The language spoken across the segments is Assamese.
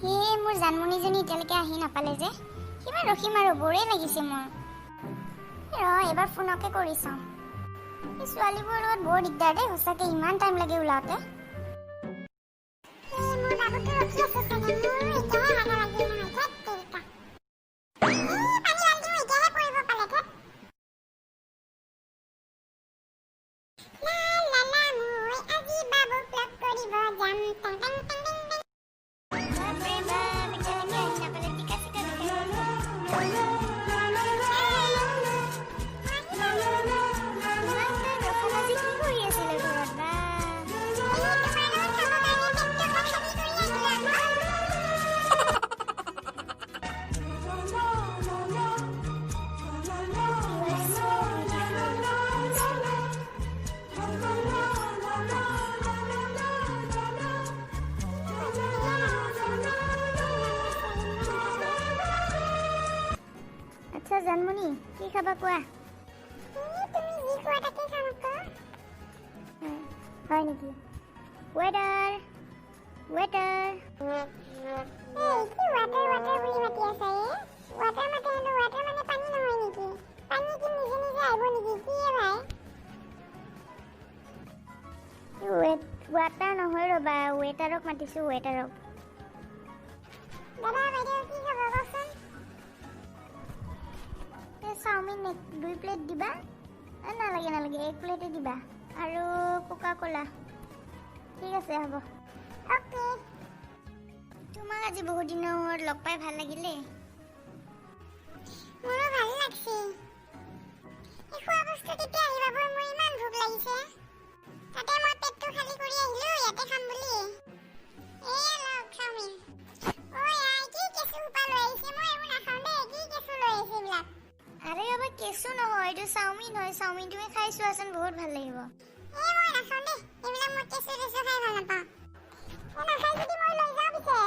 সেয়ে মোৰ জানমণিজনী এতিয়ালৈকে আহি নাপালে যে। কিমান ৰখিম আৰু, বৰেই লাগিছে মোৰ। ৰ, এবাৰ ফোনকে কৰি চাওঁ। এই ছোৱালীবোৰৰ লগত বৰ দিগদাৰ দেই সঁচাকে, ইমান টাইম লাগে ওলাওঁতে। এই মোৰ বাবুটো ৰখি আছে চাগে। মোৰো এতিয়াহে হাগা লাগিল নহয়। ধেত তেৰিকা, এই পানী বাল্টিও এতিয়াহে পৰিব পালে। ধেত। লা লা লা, মই আজি বাবুক লগ কৰিব যাম। Tong Tong Tong Tong Tong. বাপৰে বাপ, এতিয়ালৈকে আহি নাপালে, টিকা চিকা দুখাইছে। ইমান টাইম ৰখালা যে, কি কৰি আছিলে ঘৰত বা? এই তোমাৰ লগত খাব কাৰণে পেটটো অকণ খালী কৰি আহিলো আকৌ। You are so beautiful. আচ্ছা জানমণি, কি খাবা কোৱা? এই তুমি যি কোৱা তাকে খাম আকৌ। হয় নেকি? Waiter, waiter! এই কি ৱাটাৰ ৱাটাৰ বুলি মাতি আছা? এ ৱাটাৰ মাতে হেনো। ৱাটাৰ মানে পানী নহয় নেকি? পানী কি নিজে নিজে আহিব নেকি? কি এ ভাই? ৱাটাৰ নহয় ৰ'বা, ৱেটাৰক মাতিছোঁ, ৱেটাৰক। দাদা বাইদেউ, কি খাব কওকচোন? এই চাওমিন এক দুই প্লেট দিবা। নালাগে নালাগে, এক প্লেটে দিবা আৰু কোকা ক'লা। ঠিক আছে, হ'ব। অ'কে। তোমাক আজি বহুত দিনৰ মূৰত লগ পাই ভাল লাগিলে। মোৰো ভাল লাগছে। এই খোৱা বস্তু কেতিয়া আহি পাব? মোৰ ইমান ভোক লাগিছে। তাতে মই পেটটো খালী কৰি আহিলো ইয়াতে খাম বুলি। এয়া লওক চাওমিন। ঐ আই, কি কেঁচু সোপা লৈ আহিছে! মই এইবোৰ নাখাওঁ দেই। কি কেঁচু লৈ আহিছে এইবিলাক? আৰে বাবা, কেঁচু নহয়, এইটো চাওমিন হয়, চাওমিন। তুমি খাই চোৱাচোন, বহুত ভাল লাগিব। এই মই নাখাওঁ দেই এইবিলাক। মই কেঁচু চেঁচু খাই ভাল নাপাওঁ। এই নাখাই যদি মই লৈ যাওঁ পিছে।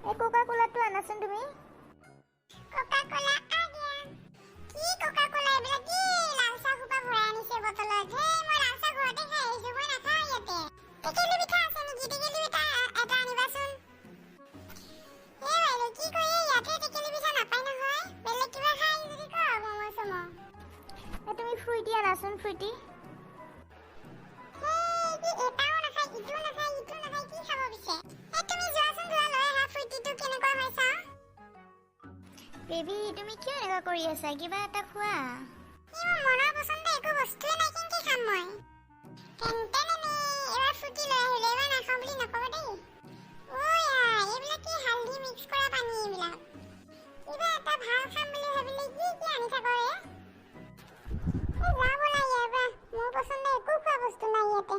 এই কোকা ক'লাটো আনাচোন তুমি। কোকা কোলা আ গয়া। কি কোকা কোলা এইবিলাক? কি লাল চাহ সোপা ভৰাই আনিছে বটলত? হেই, মই লাল চাহ ঘৰতে খাই আহিছো, মই নাখাওঁ ইয়াতে। টেকেলি পিঠা আছে নেকি? টেকেলি পিঠা এটা আনিবাচোন। এই বাইদেউ, কি কয়, এই ইয়াতে টেকেলি পিঠা নাপায় নহয়। বেলেগ কিবা খাই যদি ক, ম'ম' চম'। এই তুমি ফ্ৰুইটি আনাচোন, ফ্ৰুইটি। হেই, কি এটাও নাখায়, ইটোও নাখায়, ইটোও নাখায়, কি খাব পিছে? এই তুমি যোৱাচোন, যোৱা, লৈ আহা ফ্ৰুইটিটো কেনেকুৱা হয় চাওঁ। বেবী, তুমি কিয় এনেকুৱা কৰি আছা? কিবা এটা খোৱা। এই মোৰ মনৰ পচন্দ একো বস্তুৱে নাই, কেনেকে খাম মই? টেনটেনেনে, এবাৰ ফ্ৰুটি লৈ আহিলে, এবাৰ নাখাওঁ বুলি নক'ব দেই। ঐ আই, এইবিলাক কি হালধি মিক্স কৰা পানী এইবিলাক? কিবা এটা ভাল খাম বুলি ভাবিলে কি কি আনি থাক এ? এই যা ব'লা ইয়াৰ পৰা, মোৰ পচন্দ একো খোৱা বস্তু নাই ইয়াতে।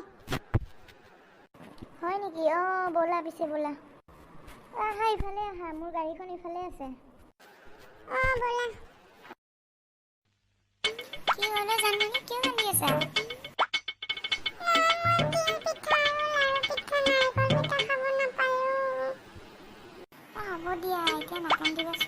হয় নেকি? অঁ, ব'লা পিছে, ব'লা। আহা, ইফালে আহা, মোৰ গাড়ীখন ইফালে আছে। অঁ, ব'লা। কি হ'ল অ' জানমণি, কিয় কান্দি আছা? নাই, মই তিল পিঠা আৰু লাৰু পিঠা, নাৰিকল পিঠা খাব নাপালোঁ। অঁ, হ'ব দিয়া, এতিয়া নাকান্দিবাচোন।